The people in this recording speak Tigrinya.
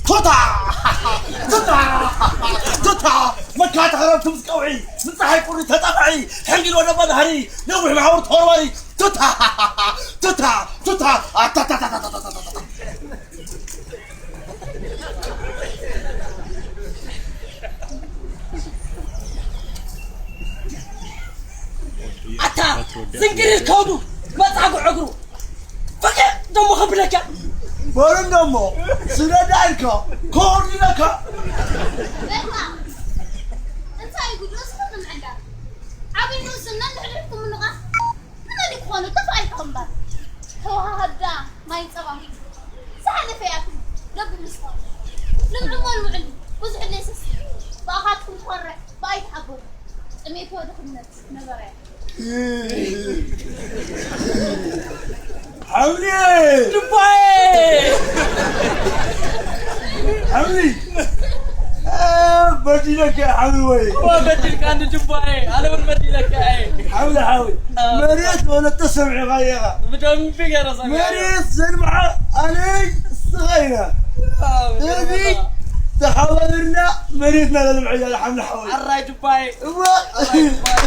ቱታ! ቱታ! ቱታ! መካት ኸረብ ትምስ ቀውዒ፣ ንፀሓይ ቁሪ ተጣፍዒ፣ ሕንጊል ወደ ባድሃሪ፣ ነዊሕ ማሕበር ተወርዋሪ፣ ቱታ! ቱታ! ቱታ! ኣታታታታታታታ! ኣታ ዝንግሪር ከብዱ መጻጉ ዕግሩ ፍቅር ደሞ ከብለካ በሉ እንደሞ ስለ ዳልካ ከወርድለካ በቃ እንታይ ጉድ ወስዶ ንምዕንዳር ዓብይ ንኡስና እንድሕድሕድኩም ምንቓፍ ንመን ክኾኑ ተፋኢልካ እምበር ተወሃሃዳ ማይ ጸባሂ ዝሓለፈ ያቱ ለብ ምስፋ ንምዕሞ ንምዕሉ ብዙሕ ለይሰስ ብኣኻትኩም ትኾርዕ ብኣይ ተሓጎሩ ጥሜት ወድኽነት ነበረ ሓምሌ ድባዬ ሓምሊ በዲለካ ሓምሊ ወይ እዋ በዲልካ እንዲ ድባዬ ኣነ እውን በዲለካ እየ ሓምሊ ሓዊ መሬት ወለተ ሰሚዕኻ ኢኻ ብደንቢ ገይረ ሰሚዐ መሬት ዘልምዓ ኣነይ እስኻ ኢና ስለዚ ተሓባበርና መሬትና ለልምዐያ ሓምሊ ሓዊ ኣራይ ድባዬ እዋ ኣራይ ድባዬ